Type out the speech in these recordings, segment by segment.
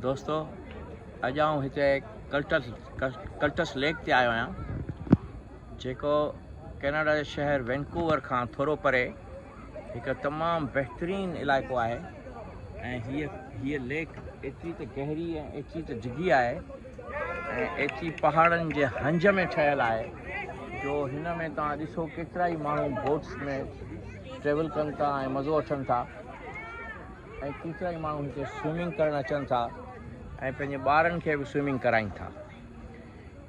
دوستو اڄ آئون هتي ڪلٽس ڪلٽس ليڪ تي آيو آهيان جيڪو ڪينيڊا جي شهر وينڪوور کان ٿورو پري هڪ تمام بهترين علائقو آهي ۽ هيء هيء ليڪ ايتري ته گهري ۽ ايتري ته ڊگهي آهي ۽ ايتري پهاڙن جي هنج ۾ ٺهيل آهي جو هن ۾ توهان ڏسو ڪيترا ئي ماڻهو بوٽس ۾ ٽريول ڪن ٿا ۽ مزو وٺن ٿا ۽ ڪيترائي ماڻهو هتي سوئمنگ ڪرڻ اچن ٿا ۽ پنهنجي ٻارن کي به سوئمنگ ڪرائين ٿا.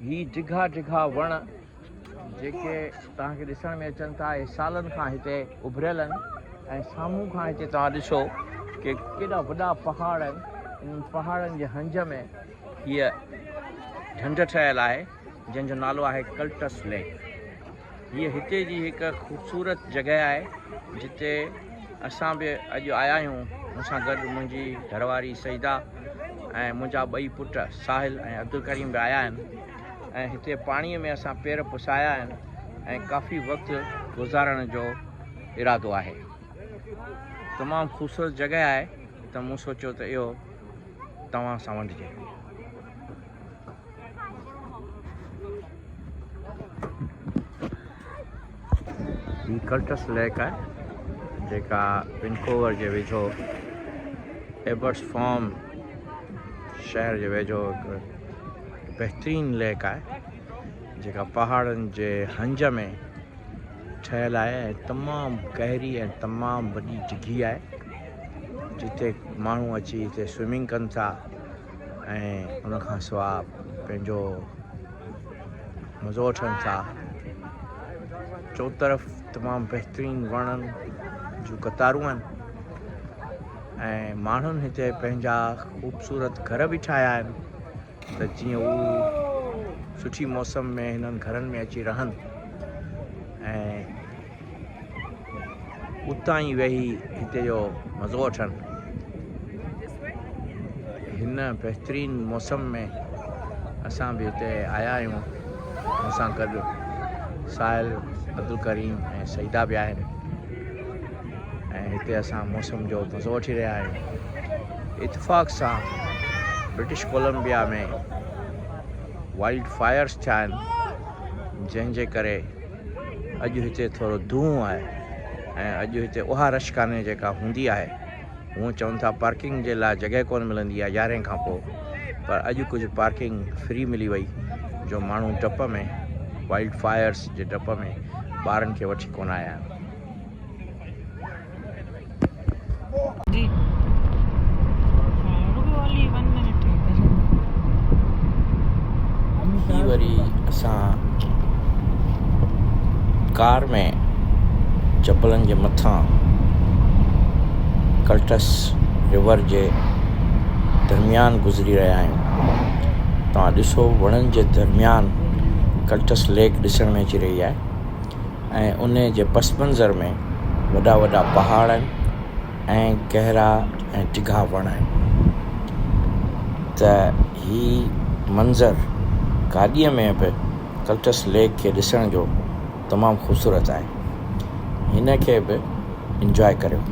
هي ڊگها ڊگها وڻ جيڪي توهان کي ڏسڻ ۾ اچن ٿا اهي سالن کان هتي اڀريل آهن ۽ سامهون کان هتي توهان ڏسو ڪي ڪيڏا وڏا پهاڙ آهن انهن پهاڙن جي هنج ۾ هيء ڍنڍ ٺهيل آهي جنهن جو نالو آهي ڪلٽس ليڪ. هيء هتي جي هڪ خوبصورت جڳهه آهي، جتي اسان به اڄ آيا آهيون. مون سان گڏ منهنجي گهر واري سعيده ۽ منهنجا ٻئي پٽ ساحل ۽ عبدالڪريم به آيا آهن ۽ هتي پاڻيء ۾ اسان پير پسايا آهن ۽ ڪافي وقت گذارڻ جو ارادو آهي. تمام خوبصورت جڳهه آهي ته مون سوچيو ته اهو توهان سان ونڊجي. هي ڪلٽس ليڪ آهي جيڪا وينڪوور جي ويجهو ايبرٽس فارم شهر جي ويجهو هڪ بهترين ليڪ آهي جيڪا پهاڙن جي هنج ۾ ٺهيل آهي ۽ تمام گهري ۽ تمام وڏي ڊگهي آهي جتي ماڻهو اچي هتي سوئمنگ ڪن ٿا ۽ ان کان سواء پنهنجو مزو وٺن ٿا. چوطرف تمام بهترين وڻن جون قطارون آهن ۽ ماڻهن هتي پنهنجا خوبصورت گهر به ٺاهيا آهن ته جيئن هو سٺي موسم ۾ هنن گهرن ۾ اچي رهن ۽ اتان ئي ويهي هتي جو مزو وٺن. هن بهترين موسم ۾ اسان به هتي آيا آهيون. مون سان گڏ ساحل، عبدالڪريم ۽ سعيده به آهن ۽ هتي اسان موسم جو مزو وٺي رهيا آهيون. اتفاق سان برٽش ڪولمبيا ۾ وائلڊ فائرس ٿيا آهن جنهن جي ڪري اڄ هتي ٿورو دونهون آهي ۽ اڄ هتي اها رش ڪانهي جيڪا هوندي آهي. هونء چون ٿا پارڪنگ جي لاء جڳهه ڪونه ملندي آهي يارهين کان پوء پر اڄ ڪجهه پارڪنگ فري ملي وئي جو ماڻهو ڊپ ۾ وائلڊ فائرس جي ڊپ ۾ ٻارن کي وٺي ڪونه آيا آهن. هي وري اسان ڪار ۾ جبلن جي مٿان ڪلٽس ريور جي درميان گذري رهيا آهيون. توهان ڏسو وڻن جي درميان ڪلٽس ليڪ ڏسڻ ۾ اچي رهي آهي. ۽ ان جي پس منظر ۾ وڏا وڏا پهاڙ آهن ۽ گهرا ۽ ڊگها وڻ آهن ته هي منظر گاڏيء ۾ به ڪلٽس ليڪ کي ڏسڻ جو تمام خوبصورت آهي هن کي به انجواء ڪريو.